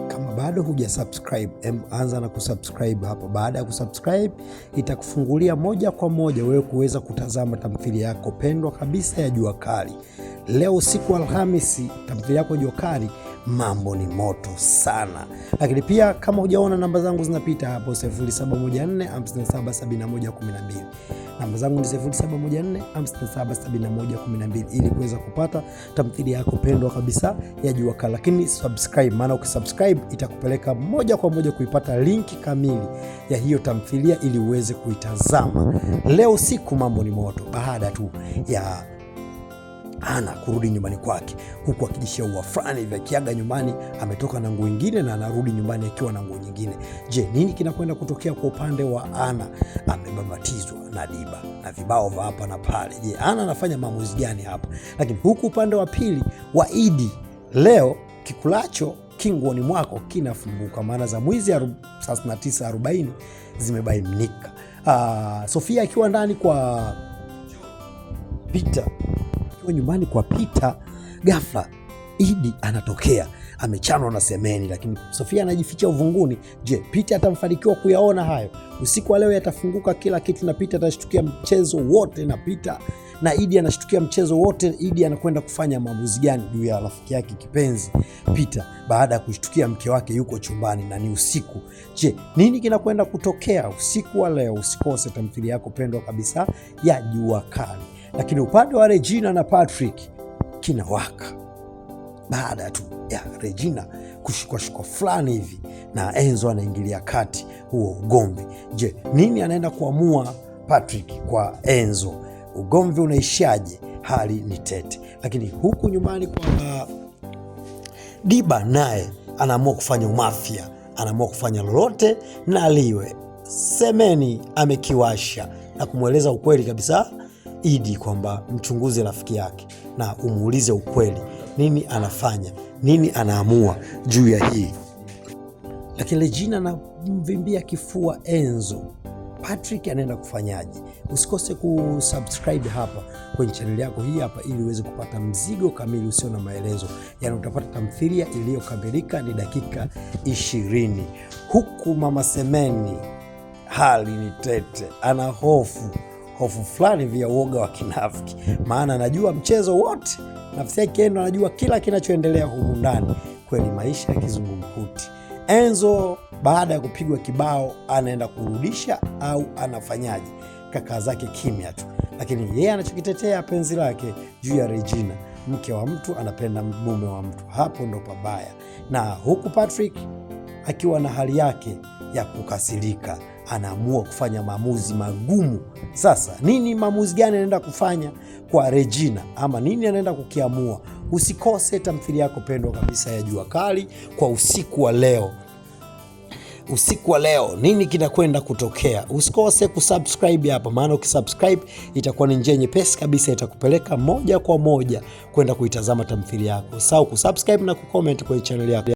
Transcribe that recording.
Kama bado huja subscribe, anza na kusubscribe hapo. Baada ya kusubscribe, itakufungulia moja kwa moja wewe kuweza kutazama tamthilia yako pendwa kabisa ya Jua Kali. Leo usiku Alhamisi, tamthilia yako Jua Kali mambo ni moto sana. Lakini pia kama hujaona namba zangu zinapita hapo 0714 5771 12. Namba zangu ni 0714 5771 12 ili kuweza kupata tamthilia yako pendwa kabisa ya Jua Kali. Lakini subscribe, maana ukisubscribe itakupeleka moja kwa moja kuipata linki kamili ya hiyo tamthilia ili uweze kuitazama. Leo usiku mambo ni moto baada tu ya Ana kurudi nyumbani kwake huku akijishaua fulani hivi, akiaga nyumbani ametoka na nguo nyingine na anarudi nyumbani akiwa na nguo nyingine. Je, nini kinakwenda kutokea kwa upande wa Ana? Amebabatizwa na Diba na vibao vya hapa na pale. Je, Ana anafanya maamuzi gani hapa? Lakini huku upande wa pili wa Idi, leo kikulacho kinguoni mwako kinafunguka, maana za mwizi 39:40 zimebainika. Sofia akiwa ndani kwa Peter akiwa nyumbani kwa Peter, ghafla Idi anatokea amechanwa na semeni, lakini Sofia anajificha uvunguni. Je, Peter atamfanikiwa kuyaona hayo? Usiku wa leo yatafunguka kila kitu, na Peter atashtukia mchezo wote, na Peter na Idi anashtukia mchezo wote. Idi anakwenda kufanya maamuzi gani juu ya rafiki yake kipenzi Peter baada ya kushtukia mke wake yuko chumbani na ni usiku? Je, nini kinakwenda kutokea usiku wa leo? Usikose tamthilia yako pendwa kabisa ya Jua Kali. Lakini upande wa Regina na Patrick kinawaka baada tu ya Regina kushikwashikwa fulani hivi na Enzo anaingilia kati huo ugomvi. Je, nini anaenda kuamua Patrick kwa Enzo? Ugomvi unaishaje? Hali ni tete. Lakini huku nyumbani kwa Diba naye anaamua kufanya umafia, anaamua kufanya lolote na liwe. Semeni amekiwasha na kumweleza ukweli kabisa Idi kwamba mchunguze rafiki yake na umuulize ukweli, nini anafanya, nini anaamua juu ya hii. Lakini Regina anamvimbia kifua Enzo. Patrick anaenda kufanyaje? Usikose kusubscribe hapa kwenye chaneli yako hii hapa, ili uweze kupata mzigo kamili usio na maelezo. Yani utapata tamthilia iliyokamilika ni dakika 20. Huku mama Semeni hali ni tete, ana hofu hofu fulani vya uoga wa kinafiki, maana anajua mchezo wote, nafsi yake ndo anajua kila kinachoendelea humu ndani. Kweli maisha ya kizungumkuti. Enzo baada ya kupigwa kibao anaenda kurudisha au anafanyaje? Kaka zake kimya tu, lakini yeye anachokitetea penzi lake juu ya Regina, mke wa mtu anapenda mume wa mtu, hapo ndo pabaya. Na huku Patrick akiwa na hali yake ya kukasirika anaamua kufanya maamuzi magumu. Sasa nini, maamuzi gani anaenda kufanya kwa Regina, ama nini anaenda kukiamua? Usikose tamthilia yako pendwa kabisa ya Jua Kali kwa usiku wa leo. Usiku wa leo nini kinakwenda kutokea? Usikose kusubscribe hapa, maana ukisubscribe itakuwa ni njia nyepesi kabisa, itakupeleka moja kwa moja kwenda kuitazama tamthilia yako. Usahau kusubscribe na kucomment kwenye channel yako.